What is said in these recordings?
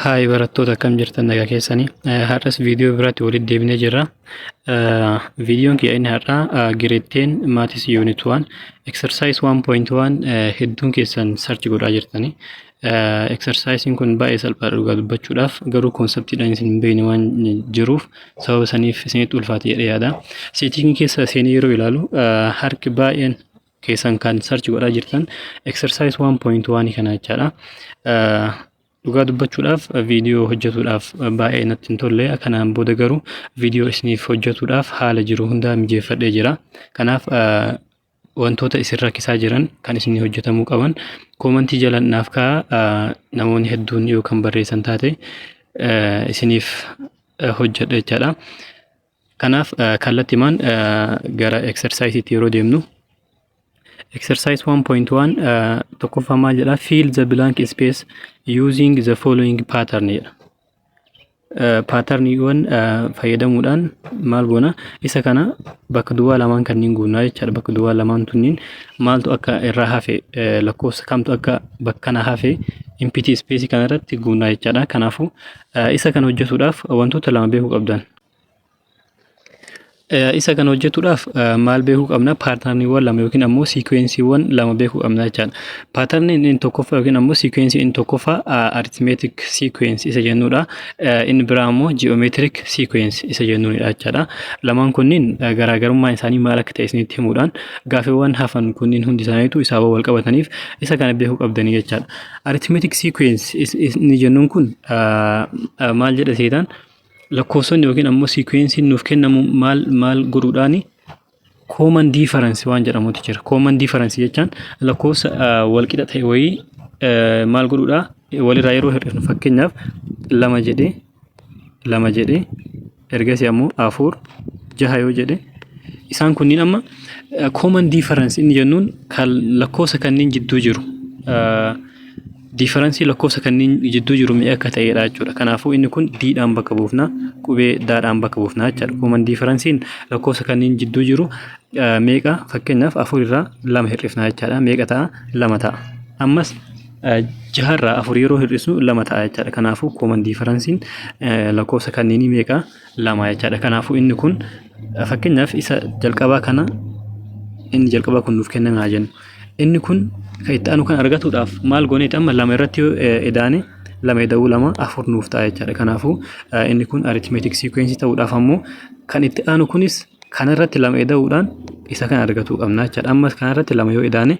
Haay barattoota, akkam jirtan? Nagaa keessanii? Har'as viidiyoo biraatti walitti deebinee jirra. Viidiyoon kiyya inni har'aa grade 10 maths unit 1 exercise 1.1. Hedduun keessan search godhaa jirtanii. Exerciseiin kun baay'ee salphaadha dhugaa dubbachuudhaaf, garuu conceptiidhaan isin hin beekne waan jiruuf sababa saniif isinitti ulfaate jedhee yaada. Settingii keessa seenee yeroo ilaalu harki baay'een keessan kan search godhaa jirtan exercise 1.1 kana jechaadha. Dhugaa dubbachuudhaaf viidiyoo hojjetuudhaaf baay'ee natti hin tolle. Kanaan booda garuu viidiyoo isiniif hojjetuudhaaf haala jiru hundaa mijeeffadhee jira. Kanaaf wantoota isin rakkisaa jiran kan isin hojjetamuu qaban commentii jala naaf kaa'aa. Namoonni hedduun yoo kan barreessan taate isiniif hojjedha jechaadha. Kanaaf kallattiimaan gara exerciseiitti yeroo deemnu, exercise 1.1 tokkoffaa maal jedha? "Fill the blank space using the following pattern" jedha. Patterniiwwan fayyadamuudhaan maal goona? Isa kana bakka duwwaa lamaan kanneen guunnaa jechaadha. Bakka duwwaa lamaan tunniin maaltu akka irraa hafe, lakkoofsa kamtu akka bakka kana hafe empty space kana irratti guunnaa jechaadha. Kanaafuu isa kana hojjetuudhaaf wantoota lama beekuu qabdan. Isa kana hojjetuudhaaf maal beekuu qabna? Patterniiwwan lama yookiin ammoo sequenceiiwwan lama beekuu qabna jechaadha. Patterniin inni tokkoffaa yookiin ammoo sequenceiin inni tokkoffaa arithmetic sequence isa jennudha. Inni biraa ammoo geometric sequence isa jennuunidha jechaadha. Lamaan kunniin garaagarummaan isaanii maal akka ta'e isinitti himuudhaan gaaffiiwwan hafan kunniin hundi isaaniitu isaaba wal qabataniif isa kana beekuu qabdanii jechaadha. Arithmetic sequence inni jennuun kun maal jedha seetaan? Lakkoofsonni yookiin ammoo sequenceiin nuuf kennamu maal maal godhuudhaani? Common difference waan jedhamutu jira. Common difference jechaan lakkoofsa walqixa ta'e wayii maal godhuudha? Walirraa yeroo hir'ifnu, fakkeenyaaf lama jedhee, lama jedhee, ergasii ammoo afur, jaha yoo jedhe, isaan kunniin amma common difference inni jennuun kan lakkoofsa kanneen jidduu jiru, differenceii lakkoofsa kanneen jidduu jiru meeqa akka ta'edha jechuudha. Kanaafuu inni kun D'dhaan bakka buufna, qubee daadhaan bakka buufna jechuudha. Common differenceiin lakkoofsa kanneen jidduu jiru meeqa? Fakkeenyaaf afur irraa lama hir'ifna jechaadha. Meeqa ta'a? Lama ta'a. Ammas jaharraa afur yeroo hir'isnu lama ta'a jechaadha. Kanaafuu common differenceiin lakkoofsa kanneenii meeqa? Lama jechaadha. Kanaafuu inni kun fakkeenyaaf isa jalqabaa kana, inni jalqabaa kun nuuf kenname haa jennu. Inni kun kan itti aanu kan argatuudhaaf maal gooneeti? Amma lama irratti yoo edaane, lama eda'uu lama afur nuuf ta'a jechaadha. Kanaafuu inni kun arithmetic sequence ta'uudhaaf ammoo kan itti aanu kunis kanarratti lama eda'uudhaan isa kan argatuu qabna jechaadha. Ammas kanarratti lama yoo edaane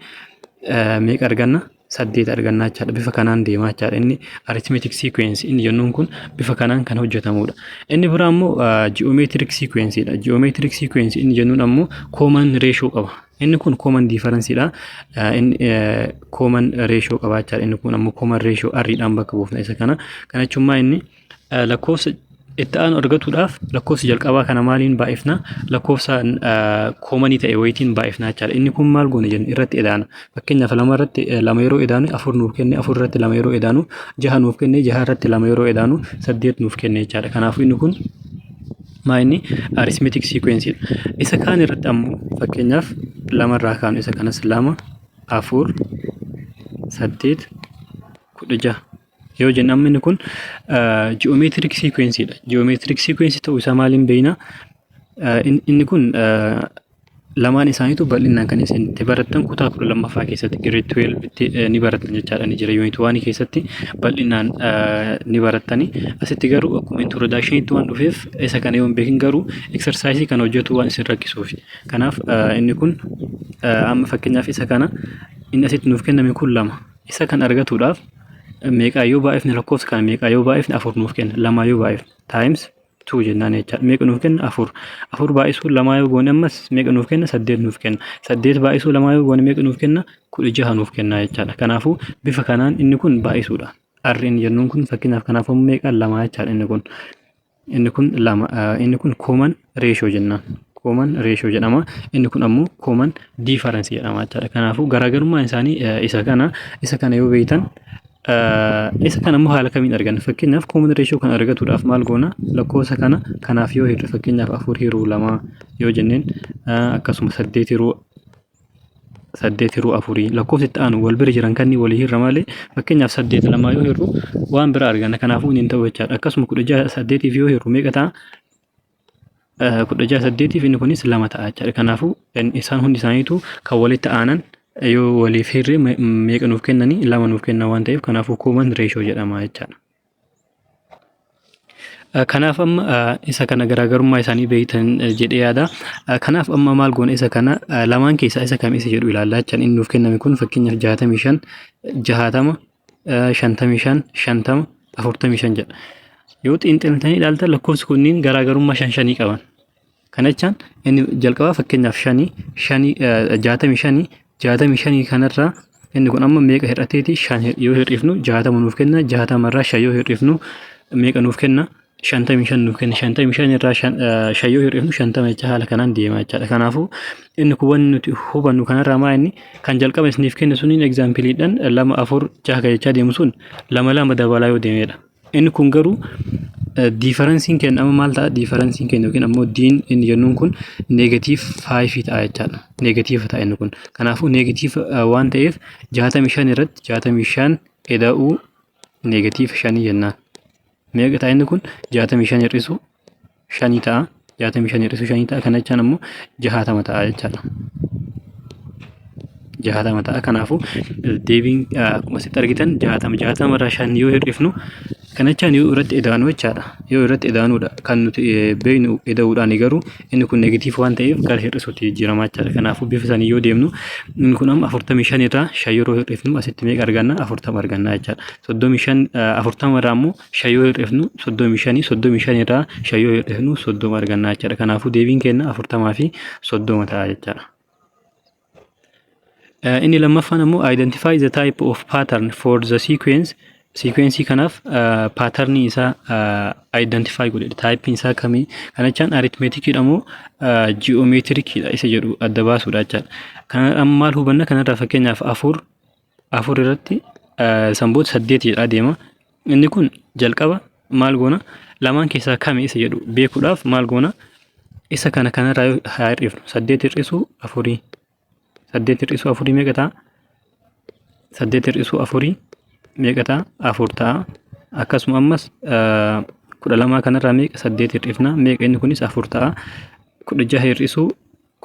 meeqa arganna? Saddeet arganna jechaadha. Bifa kanaan deema jechaadha. Inni arithmetic sequence inni jennuun kun bifa kanaan kan hojjetamudha. Inni biraa ammoo geometric sequence dha. Geometric sequence inni jennuun ammoo common ratio qaba. Inni kun common difference dha. Inni common ratio qaba jechaadha. Inni kun ammoo common ratio R-dhaan bakka buufna isa kana. Kana jechuun maa inni lakkoofsa itti aanu argatuudhaaf lakkoofsa jalqabaa kana maaliin baay'ifna? Lakkoofsa commonii ta'e wayitiin baay'ifna jechaadha. Inni kun maal goone jennu? Irratti edaana. Fakkeenyaaf lama irratti lama yeroo edaanu afur nuuf kenne, afur irratti lama yeroo edaanu jaha nuuf kenne, jaha irratti lama yeroo edaanu saddeet nuuf kenne jechaadha. Kanaafuu inni kun maa inni arithmetic sequence dha. Isa kaan irratti ammoo fakkeenyaaf lama irraa kaanu, isa kanas lama, afur, saddeet, 16 yoo jennu, amma inni kun geometric sequence dha. Geometric sequence ta'uu isaa maaliin beekna? Inni kun lamaan isaaniitu bal'inaan kan isin itti barattan kutaa 12ffaa keessatti, grade 12tti ni barattan jechaadha, ni jira. Unit 1 keessatti bal'inaan ni barattani. Asitti garuu akkuma introductionitti waan dhufeef isa kana yoo hin beekin garuu exerciseii kana hojjetu waan isin rakkisuuf. Kanaaf inni kun amma fakkeenyaaf isa kana, inni asitti nuuf kenname kun lama. Isa kan argatuudhaaf meeqaa yoo baay'ifne, lakkoofsa kana meeqaa yoo baay'ifne afur nuuf kenna? Lamaa yoo baay'ifne, times two jennaan jechaadha. Meeqa nuuf kenna? Afur. Afur baay'isuu lamaa yoo goone ammas meeqa nuuf kenna? Saddeet nuuf kenna. Saddeet baay'isuu lamaa yoo goone meeqa nuuf kenna? 16 nuuf kenna jechaadha. Kanaafuu bifa kanaan inni kun baay'isuudha. R inni jennuun kun fakkeenyaaf kanaafuu meeqa? Lama jechaadha inni kun. Inni kun lama. Inni kun common ratio jennaan. Common ratio jedhama. Inni kun ammoo common difference jedhama jechaadha. Kanaafuu garaagarummaan isaanii isa kana. Isa kana yoo beektan, isa kana immoo haala kamiin arganna? Fakkeenyaaf common ratio kan argatuudhaaf maal goona? Lakkoofsa kana kanaaf yoo hirre, fakkeenyaaf afur hiruu lama yoo jenneen, akkasuma saddeet hiruu 8 hiruu afurii lakkoofsi itti aanu wal bira jiran kanneen walii hirra malee, fakkeenyaaf 8 lamaa yoo hirru waan biraa arganna. Kanaafuu inni hin ta'u jechaadha. Akkasuma 16 8 yoo hirru meeqa ta'a? 16 8 inni kunis 2 ta'a jechaadha. Kanaafuu isaan hundi isaaniitu kan walitti aanan yoo waliif hirre meeqa nuuf kennanii? 2 nuuf kennan waan ta'eef, kanaafuu common ratio jedhama jechaadha. Kanaaf amma isa kana garaagarummaa isaanii beektan jedhee yaada. Kanaaf amma maal goona? Isa kana lamaan keessaa isa kam isa jedhu ilaallaa jechaan. Inni nuuf kenname kun fakkeenyaaf 65, 60, 55, 50, 45 jedha. Yoo xiinxaltanii ilaaltan lakkoofsi kunniin garaagarummaa shan shanii qaban. Kana jechaan inni jalqabaa fakkeenyaaf shanii shanii 65, 65 kanarraa inni kun amma meeqa hir'ateeti? Shan yoo hir'ifnu 60 nuuf kenna. 60 irraa shan yoo hir'ifnu meeqa nuuf kenna? 55 nuuf kenna. 55 irraa shan yoo hir'ifnu 50 jecha haala kanaan deema jechaadha. Kanaafuu inni kun wanni nuti hubannu kanarraa maa inni kan jalqaba isiniif kenne suniin exampleiidhaan lama, afur, jaha kan jechaa deemu sun lama lama dabalaa yoo deemedha. Inni kun garuu differenceiin keenya amma maal ta'a? Differenceiin keenya yookiin ammoo D'n inni jennuun kun negative fiveii ta'a jechaadha. Negative ta'a inni kun. Kanaafuu negative waan ta'eef 65 irratti 65 ida'uu negative shanii jennaan. Meeqa ta'a inni kun? 65 hir'isu shanii ta'a. 65 hir'isu shanii ta'a. Kana jechaan ammoo 60 ta'a jechaadha. 60 ta'a. Kanaafuu deebiin akkuma asitti argitan 60, 60 irraa shan yoo hir'ifnu, kana jechaan yoo irratti ida'anu jechaadha. Yoo irratti ida'anudha kan nuti beeknu ida'uudhaan, garuu inni kun negative waan ta'eef gara hir'isuutti jijjiirama jechaadha. Kanaafuu bifa sanii yoo deemnu inni kun amma 45 irraa shan yeroo hir'ifnu asitti meeqa arganna? 40 arganna jechaadha. 35, 40 irraa immoo shan yoo hir'ifnu 35, 35 irraa shan yoo hir'ifnu 30 arganna jechaadha. Kanaafuu deebiin keenya 40 fi 30 ta'a jechaadha. Inni lammaffaan ammoo identify the type of pattern for the sequence. Sequence kanaaf patternii isaa identify godhe, typeiin isaa kamii? Kana jechaan arithmeticiidha moo geometriciidha isa jedhu adda baasuudha jechaadha. Kana amma maal hubanna kanarraa? Fakkeenyaaf afur, afur irratti sanboota saddeet jedhaa deema. Inni kun jalqaba maal goona? Lamaan keessaa kami isa jedhu beekuudhaaf maal goona? Isa kana kanarraa yoo haa hir'ifnu, saddeet hir'isuu afurii, saddeet hir'isuu afurii meeqa ta'a? Saddeet hir'isuu afurii meeqa ta'a? Afur ta'a. Akkasuma ammas 12 kanarraa meeqa saddeet hir'ifna? Meeqa inni kunis? Afur ta'a. 16 hir'isuu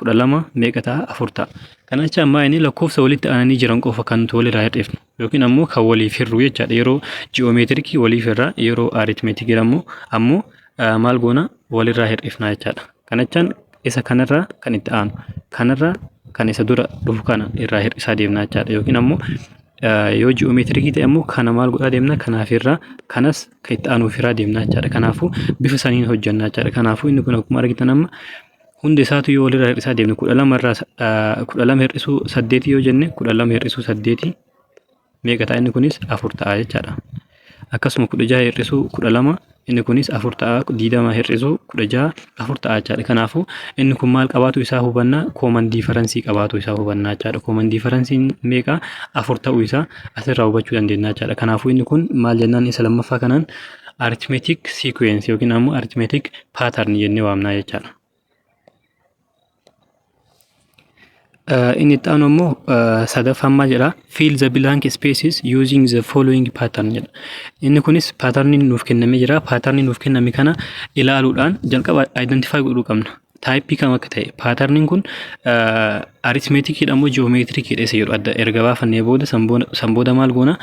12 meeqa ta'a? Afur ta'a. Kana jecha ammaa inni lakkoofsa walitti aananii jiran qofa kan nuti walirraa hir'ifnu yookiin ammoo kan waliif hirru jechaadha. Yeroo geometricii waliif hirra, yeroo arithmeticii ammoo maal goona? Walirraa hir'ifna jechaadha. Kana jechaan isa kanarraa kan itti aanu kanarraa kan isa dura dhufu kana irraa hir'isaa deemna jechaadha. Yookiin ammoo yoo geometricii ta'e ammoo kana maal godhaa deemna? Kanaaf irraa kanas kan itti aanuuf irraa deemna jechaadha. Kanaafuu bifa saniin hojjenna jechaadha. Kanaafuu inni kun akkuma argitan amma hundi isaatu yoo walirraa hir'isaa deemne, 12 irraa 12 hir'isuu saddeetii yoo jenne, 12 hir'isuu saddeetii meeqa ta'a? Inni kunis afur ta'a jechaadha. Akkasuma 16 hir'isuu 12 inni kunis afur ta'a. 20 hir'isuu 16 afur ta'a jechaadha. Kanaafuu inni kun maal qabaatu isaa hubanna? Common differenceii qabaatu isaa hubanna jechaadha. Common differenceiin meeqa? Afur ta'uu isaa asirraa hubachuu dandeenya jechaadha. Kanaafuu inni kun maal jennaan isa lammaffaa kanaan? Arithmetic sequence yookiin ammoo arithmetic pattern jennee waamna jechaadha. Inni itti aanu ammoo sadaffaan maal jedha? Fill the blank spaces using the following pattern jedha. Inni kunis patterniin nuuf kennamee jira. Patternii nuuf kenname kana ilaaluudhaan jalqaba identify godhuu qabna. Typeii kam akka ta'e, patterniin kun arithmeticiidha moo geometriciidha isa jedhu adda erga baafannee booda, san booda maal goona?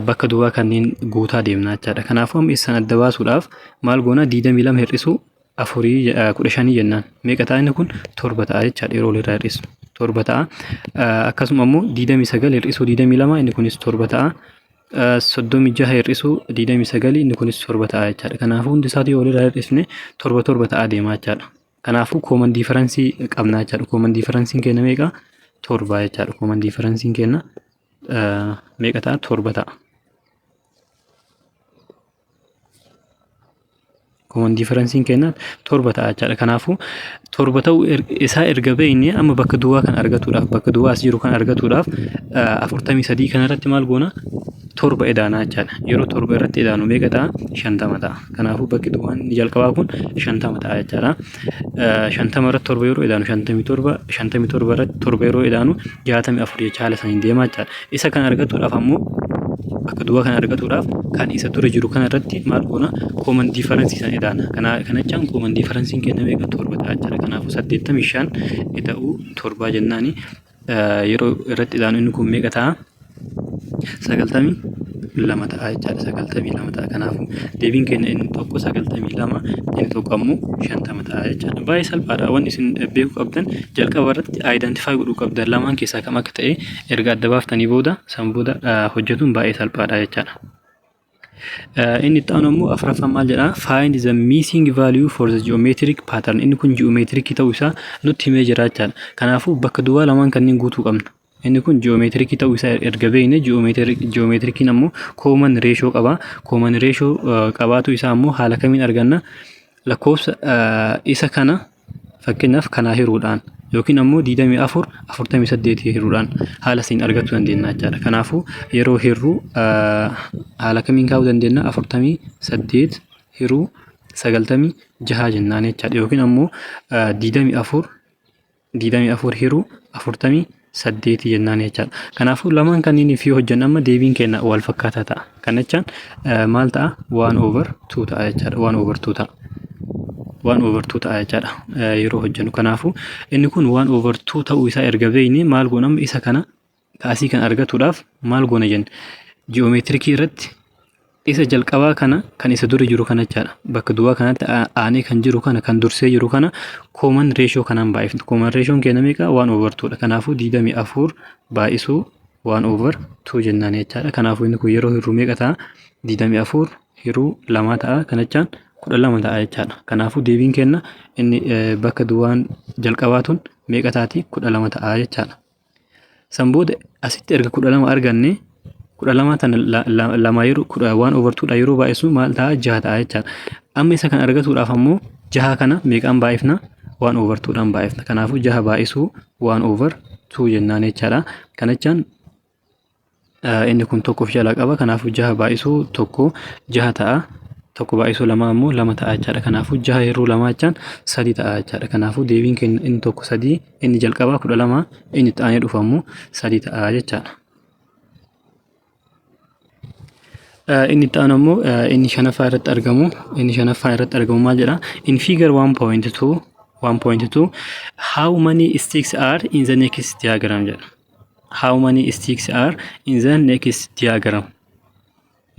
Bakka duwwaa kanneen guutaa deemna jechaadha. Kanaafuu amma isaan adda baasuudhaaf maal goona? 22 hir'isuu afurii 15 jennaan. Meeqa ta'a inni kun? Torba ta'a jechaadha yeroo walirraa hir'isu. Torba ta'a. Akkasuma immoo 29 hir'isuu 22 inni kunis torba ta'a. 36 hir'isuu 29 inni kunis torba ta'a jechaadha. Kanaafuu hundi isaatu yoo walirraa hir'isne torba torba ta'a deema jechaadha. Kanaafuu common differenceii qabna jechaadha. Common differenceiin keenya meeqa? Torba jechaadha. Common differenceiin keenya meeqa ta'a? Torba ta'a. Common differenceiin keenya 7 ta'a jechaadha. Kanaafuu 7 ta'uu isaa erga beekne, amma bakka duwwaa kan argatuudhaaf, bakka duwwaa as jiru kan argatuudhaaf, 43 kanarratti maal goona? 7 edaanaa jechaadha. Yeroo 7 irratti edaanu meeqa ta'a? 50 ta'a. Kanaafuu bakki duwwaan inni jalqabaa kun 50 ta'a jechaadha. 50 irratti 7 yeroo edaanu 57, 57 irratti 7 yeroo edaanu 64 jecha haala saniin deemaa jechaadha. Isa kan argatuudhaaf ammoo, bakka duwwaa kan argatuudhaaf, kan isa dura jiru kana irratti maal goona? Common difference san edaana. Kana jechaan common differenceiin keenya meeqa? 7 ta'a jechaadha. Kanaafuu 85 ida'uu 7 jennaani, yeroo irratti edaanu inni kun meeqa ta'a? 92 ta'a jechaadha. 92 ta'a. Kanaafuu deebiin keenya inni tokko 92, inni tokko ammoo 50 ta'a jechaadha. Baay'ee salphaadha. Wanni isin beekuu qabdan, jalqaba irratti identify godhuu qabdan. Lamaan keessaa kam akka ta'e erga adda baaftanii booda, san booda hojjetuun baay'ee salphaadha jechaadha. Inni itti aanu ammoo afuraffaan maal jedhaa? Find the missing value for the geometric pattern. Inni kun geometric ta'uu isaa nutti himee jira jechaadha. Kanaafuu bakka duwwaa lamaan kanneen guutuu qabna. Inni kun geometric ta'uu isaa erga beekne, geometriciin ammoo common ratio qaba. Common ratio qabaatu isaa ammoo haala kamiin arganna? Lakkoofsa isa kana fakkeenyaaf kanaa hiruudhaan yookiin ammoo 24 48 hiruudhaan haala siin argachuu dandeenya jechaadha. Kanaafuu yeroo hirruu haala kamiin kaa'uu dandeenya? 48 hiruu 96 jennaan jechaadha. Yookiin ammoo 24 24 hiruu 48 jennaan jechaadha. Kanaafuu lamaan kanneen fi hojjennu amma deebiin keenya wal fakkaataa ta'a. Kana jechaan maal ta'a? 1 over 2 ta'a jechaadha. 1 over 2 ta'a. 1 over 2 ta'a jechaadha yeroo hojjennu. Kanaafuu inni kun 1 over 2 ta'uu isaa erga beekne, maal goona? Amma isa kana kaasii kan argatuudhaaf maal goona jenne? Geometricii irratti isa jalqabaa kana, kan isa dura jiru kana jechaadha. Bakka duwwaa kanatti aanee kan jiru kana, kan dursee jiru kana, common ratio kanaan baay'ifna. Common ratioon keenya meeqa? 1 over 2 dha. Kanaafuu 24 baay'isuu 1 over 2 jennaan jechaadha. Kanaafuu inni kun yeroo hirruu meeqa ta'a? 24 hiruu 2 ta'a. Kana jechaan 12 ta'a jechaadha. Kanaafuu deebiin keenya inni bakka duwwaan jalqabaa tun meeqa taati? 12 ta'a jechaadha. San booda asitti erga 12 arganne, 12 tana lama yeroo kudha one over twodha yeroo baay'isu maal ta'a? Jaha ta'a jechaadha. Amma isa kan argatuudhaaf ammoo jaha kana meeqaan baay'ifna? One over twodhaan baay'ifna. Kanaafuu jaha baay'isuu one over two jennaan jechaadha. Kana jechaan inni kun tokko of jalaa qaba. Kanaafuu jaha baay'isuu tokko jaha ta'a. Tokko baay'isuu lama ammoo lama ta'a jechaadha. Kanaafuu jaha yeroo lama jechaan sadi ta'a jechaadha. Kanaafuu deebiin keenya inni tokko sadii, inni jalqabaa 12, inni itti aanee dhufu ammoo sadi ta'a jechaadha. Inni itti aanu ammoo inni shanaffaa irratti argamu maal jedha? In figure 1.2 1.2, how many sticks are in the next diagram jedha. How many sticks are in the next diagram?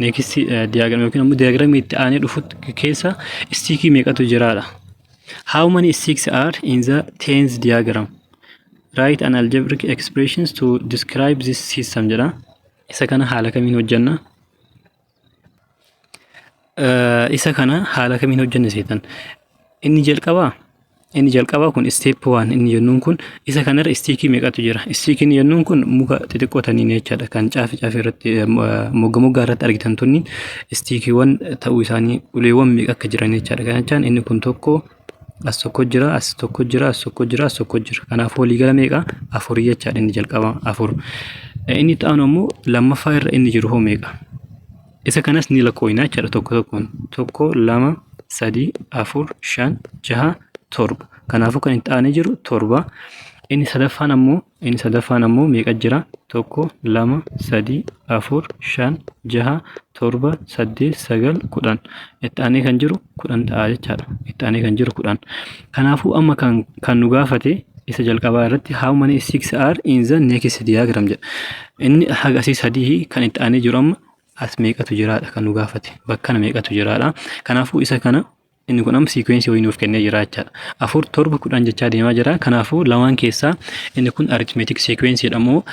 Next diagram yookiin ammoo diagramii itti aanee dhufu keessa stickii meeqatu jiraadha? How many sticks are in the tenth diagram? Write an algebraic expressions to describe this system jedha. Isa kana haala kamiin hojjenna? Isa kana haala kamiin hojjenna seetan? Inni jalqabaa kun step 1 inni jennuun kun, isa kanarra stickii meeqatu jira? Stickiin jennuun kun muka xixiqqoo taniin jechaadha. Kan caafi caafi irratti, mogga moggaa irratti argitan tunni stickiiwwan ta'uu isaanii, uleewwan meeqa akka jiran jechaadha. Kana jechaan inni kun tokko, as tokko jira, as tokko jira, as tokko jira, as tokko jira. Kanaafuu waliigala meeqa? Afurii jechaadha. Inni jalqaba afur. Inni itti aanu ammoo lammaffaa irra inni jiru hoo meeqa? Isa kanas ni lakkoofna jechaadha tokko tokkoon. Tokko, lama, sadi, afur, shan, jaha, torba. Kanaafuu kan itti aanee jiru torba. Inni sadaffaan ammoo meeqa jira? Tokko, lama, sadi, afur, shan, jaha, torba, saddeet, sagal, 10. Itti aanee kan jiru 10 ta'a jechaadha. Itti aanee kan jiru 10. Kanaafuu amma kan nu gaafate isa jalqabaa irratti "How many sticks are in the next diagram?" jedha. Inni haga asii sadii, kan itti aanee jiru amma as meeqatu jiraadha kan nu gaafate. Bakka kana meeqatu jiraadha. Kanaafuu isa kana, inni kun amma sequenceii wayii nuuf kennee jira jechaadha. Afur, torba, 10 jechaa deemaa jira. Kanaafuu lamaan keessaa inni kun arithmetic sequenceiidha moo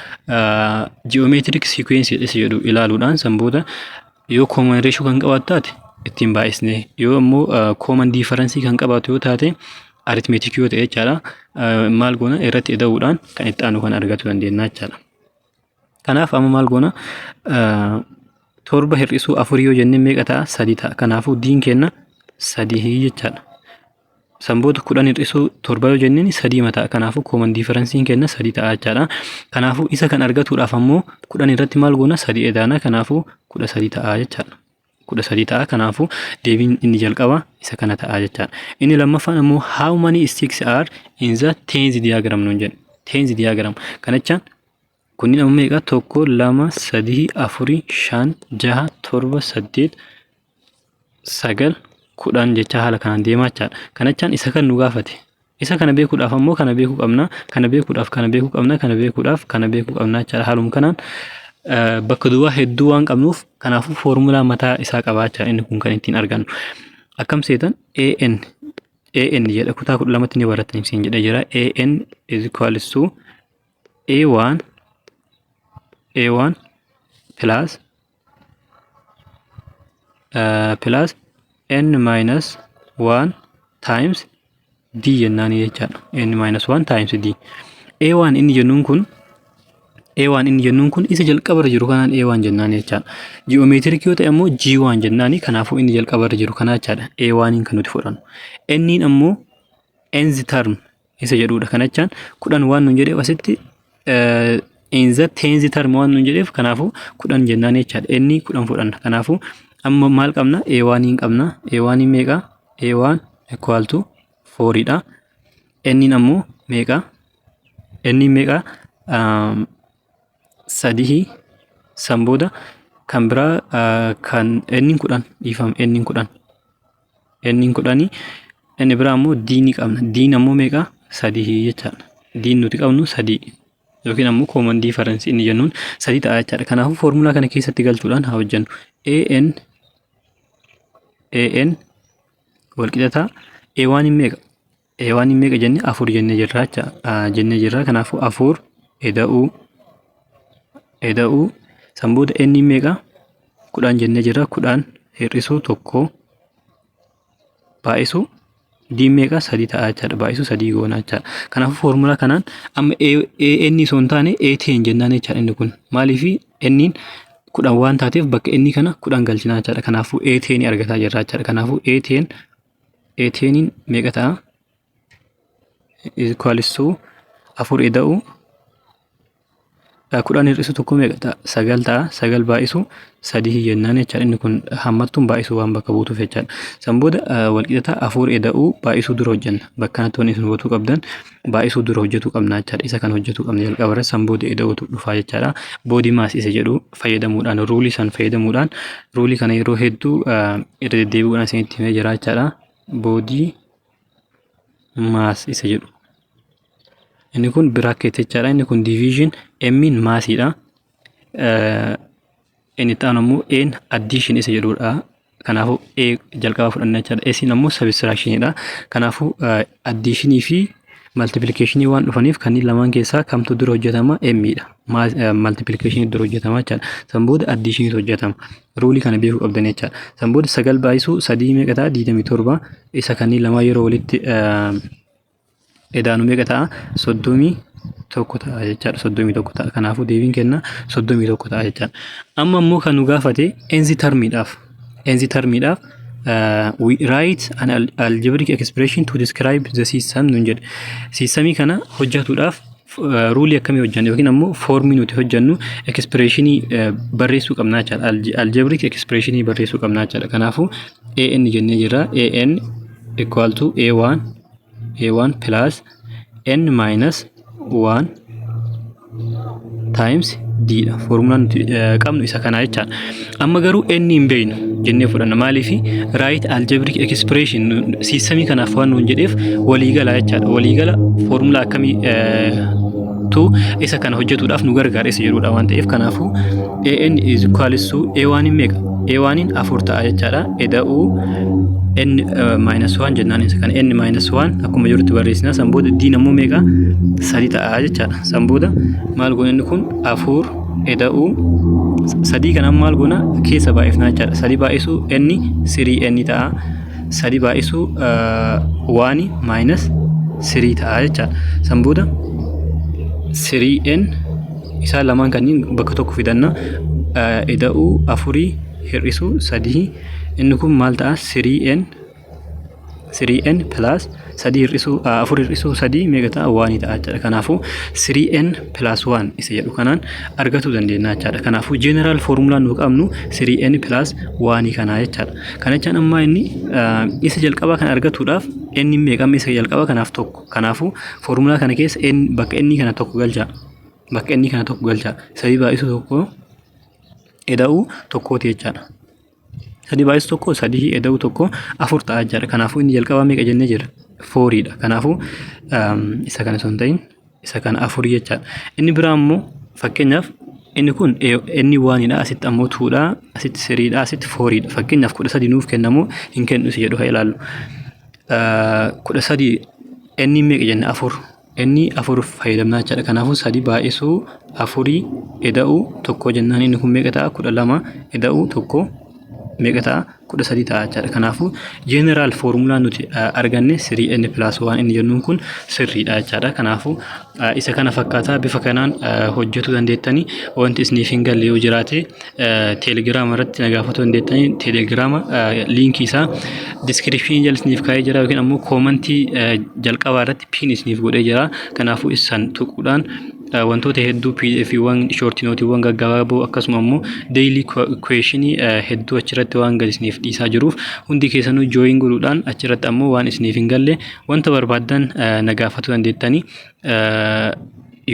geometric sequenceiidha isa jedhu ilaaluudhaan, san booda yoo common ratio kan qabaatu taate ittiin baay'isne, yoo immoo common difference kan qabaatu yoo taate, arithmetic yoo ta'e jechaadha, maal goona? Irratti ida'uudhaan kan itti aanu kan argachuu dandeenya jechaadha. Kanaaf amma maal goona? 7 hir'isuu afurii yoo jenne meeqa ta'a? Sadi ta'a. Kanaafuu diin kenna Sadii jechaadha. San booda 10 hir'isuu 7 yoo jenneen sadii ta'a. Kanaafuu common differenceiin kenna sadii ta'a jechaadha. Kanaafuu isa kan argatuudhaaf ammoo 10 irratti maal goona? Sadii edaana. Kanaafuu 13 ta'a jechaadha. 13 ta'a. Kanaafuu deebiin inni jalqaba isa kana ta'a jechaadha. Inni lammaffaan ammoo "How many sticks are in the tenth diagram?" nuun jedhe. Tenth diagram. Kana jechaan kunniin ammoo meeqa? Tokko, lama, sadii, afurii, shan, jaha, torba, saddeet, sagal, 10 jecha haala kanaan deemaa jechaadha. Kana jechaan isa kan nu gaafate. Isa kana beekuudhaaf ammoo kana beekuu qabna. Kana beekuudhaaf kana beekuu qabna. Kana beekuudhaaf kana beekuu qabna jechaadha. Haaluma kanaan bakka duwwaa hedduu waan qabnuuf, kanaafuu foormulaa mataa isaa qabaachaa inni kun kan ittiin argannu. Akkam seetan? AN AN jedha. Kutaa 12tti ni barattan ibsiin jedha jira. AN is equals to A1 A1 plus N minus 1 times D jennaani jechaadha. N minus 1 times D. A1 inni jennuun kun, A1 inni jennuun kun isa jalqabarra jiru kanaan A1 jennaan jechaadha. Geometric yoo ta'e ammoo G1 jennaani. Kanaafuu inni jalqabarra jiru kana jechaadha. A1 kan nuti fudhannu. N ammoo nth term isa jedhudha. Kana jechaan 10 waan nun jedheef, asitti in the tenth term waan nun jedheef, kanaafuu 10 jennaan jechaadha. N 10 fudhanna. Kanaafuu amma maal qabna? A1 hin qabna. A1 meeqa? A1 equal to 4 dha. N ammoo meeqa? N meeqa? Sadii. San booda kan biraa kan n 10, dhiifama, n 10, n 10. Inni biraa ammoo d ni qabna. D ammoo meeqa? Sadii jechaadha. D nuti qabnu sadii yookiin ammoo common difference inni jennuun sadii ta'a jechaadha. Kanaafuu foormulaa kana keessatti galchuudhaan haa hojjennu. AN AN walqixa A1 meeqa? A1 meeqa jenne? Afur jennee jirra jecha jennee jirra. Kanaafuu afur eda'uu, san booda n meeqa? 10 jennee jirra. 10 hir'isuu tokko baay'isuu d meeqa? Sadii ta'a jechaadha. Baay'isuu sadii goona jechaadha. Kanaafuu foormulaa kanaan amma AN osoo hin taane A10 jennaan jechaadha inni kun. Maaliif? N 10 waan taateef bakka inni kana 10 galchinaa jechaadha. Kanaafuu A10 argataa jirra jechaadha. Kanaafuu A10 A10 meeqa ta'a? Is equals to afur eda'uu 10 hir'isu tokko meeqa ta'a? Sagal ta'a. Sagal baay'isu sadii jennaan jechaadha. Inni kun hammattuun baay'isuu waan bakka buutuuf jechaadha. San booda walqixa afur eda'uu, baay'isuu dura hojjenna. Bakka kanatti wanni isin hubatuu qabdan baay'isuu dura hojjetuu qabna jechaadha. Isa kana hojjetuu qabna jalqaba irratti, san booda eda'uutu dhufaa jechaadha. BODMAS isa jedhu fayyadamuudhaan, ruleii san fayyadamuudhaan, ruleii kana yeroo hedduu irra deddeebi'uudhaan isinitti himee jira jechaadha. BODMAS isa jedhu. Inni kun bracket jechaadha. Inni kun division, M'n massiidha. Inni itti aanu ammoo A'n addition isa jedhudha. Kanaafuu A jalqaba fudhanna jechaadha. S'n ammoo subtractionidha. Kanaafuu additionii fi multiplicationii waan dhufaniif kanneen lamaan keessaa kamtu dura hojjetama? M'dha. Multiplicationii dura hojjetama jechaadha. San booda additioniitu hojjetama. Ruleii kana beekuu qabdan jechaadha. San booda sagal baay'isuu sadii meeqa ta'a? 27. Isa kanneen lamaan yeroo walitti edaanu meeqa ta'a? 31 ta'a jechaadha. 31 ta'a. Kanaafuu deebiin kenna 31 ta'a jechaadha. Amma immoo kan nu gaafate nth termiidhaaf. Nth termiidhaaf "We write an algebraic expression to describe the system" nun jedhe. Systemii kana hojjetuudhaaf ruleii akkamii hojjennu yookiin ammoo formii nuti hojjennu expressionii barreessuu qabna jechaadha. Algebraic expressionii barreessuu qabna jechaadha. Kanaafuu AN jennee jirra. AN equal to A1 A1 plus N minus 1 times D dha. Foormulaan nuti qabnu isa kana jechaadha. Amma garuu N hin beeknu jennee fudhanna. Maaliif? Write algebraic expression systemii kanaaf waan nuun jedheef waliigala jechaadha. Waliigala foormulaa akkamii tu isa kana hojjetuudhaaf nu gargaara isa jedhudha waan ta'eef, kanaafuu AN is equals to A1 meeqa? A1 afur ta'a jechaadha. Eda'uu N minus 1 jennaan isa kana N minus 1 akkuma jirutti barreessina. San booda D ammoo meeqa? Sadi ta'a jechaadha. San booda maal goona? Inni kun afur eda'uu sadii kanaan maal goona? Keessa baay'ifnaa jechaadha. Sadi baay'isuu N three N ta'a. Sadi baay'isuu one minus three ta'a jechaadha. San booda three N isaan lamaan kanneen bakka tokko fidanna. Eda'uu afurii hir'isuu sadii, inni kun maal ta'a? Three N 3n plus sadii hir'isuu, afur hir'isuu sadii meeqa ta'a? One ta'a jechaadha. Kanaafuu 3n plus 1 isa jedhu kanaan argachuu dandeenya jechaadha. Kanaafuu general formula nu qabnu 3n plus 1 kanaa jechaadha. Kana jechaan ammaa inni isa jalqabaa kan argatuudhaaf n meeqa isa jalqabaa kanaaf tokko. Kanaafuu formula kana keessa n bakka inni kana tokko galcha. Bakka inni kana tokko galcha. Sadii baay'isu tokko eda'uu tokkooti jechaadha. Sadii baay'isu tokko sadii, eda'uu tokko afur ta'a jechaadha. Kanaafuu inni jalqabaa meeqa jennee jira? Fouriidha. Kanaafuu isa kana osoo hin ta'in isa kana afurii jechaadha. Inni biraa immoo fakkeenyaaf inni kun inni oneiidha, asitti ammoo twodha, asitti threedha, asitti fouriidha. Fakkeenyaaf 13 nuuf kennamu hin kennu isa jedhu haa ilaallu. 13 inni meeqa jenne? Afur. Inni afur fayyadamnaa jechaadha. Kanaafuu sadii baay'isuu afurii eda'uu tokko jennaan inni kun meeqa ta'a? 12 eda'uu tokko meeqa ta'a? 13 ta'a jechaadha. Kanaafuu general formula nuti arganne 3n plus 1 inni jennuun kun sirriidha jechaadha. Kanaafuu isa kana fakkaataa bifa kanaan hojjetuu dandeettanii, wanti isiniif hin galle yoo jiraate Teelegiraama irratti na gaafachuu dandeettanii. Teelegiraama liinkii isaa descriptionii jala isiniif kaa'ee jira yookiin ammoo commentii jalqabaa irratti pin isiniif godhee jira. Kanaafuu isan tuquudhaan wantoota hedduu, PDFiiwwan, short noteiiwwan gaggabaaboo, akkasuma immoo daily questionii hedduu achirratti waan gadi isiniif dhiisaa jiruuf hundi keessanuu join godhuudhaan achirratti ammoo waan isiniif hin galle wanta barbaaddan na gaafachuu dandeettanii.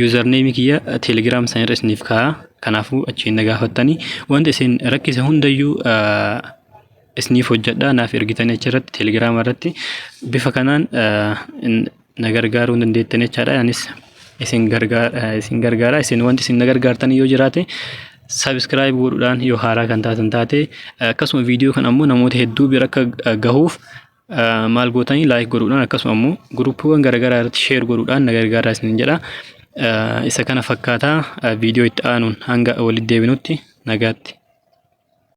Usernameii kiyya Teelegiraam sanirra isiniif kaa'a. Kanaafuu achiin na gaafattanii wanta isin rakkise hundayyuu isiniif hojjedha, naaf ergitanii achirratti Teelegiraama irratti bifa kanaan na gargaaruu dandeettan jechaadha. Anis isin gargaara isin gargaara. Isin wanti isin na gargaartan yoo jiraate subscribe godhuudhaan yoo haaraa kan taatan taate, akkasuma viidiyoo kan ammoo namoota hedduu bira akka gahuuf maal gootanii like godhuudhaan, akkasuma ammoo groupiiwwan garaagaraa irratti share godhuudhaan na gargaaraa isiniin jedha. Isa kana fakkaataa viidiyoo itti aanuun hanga walitti deebinutti nagaatti.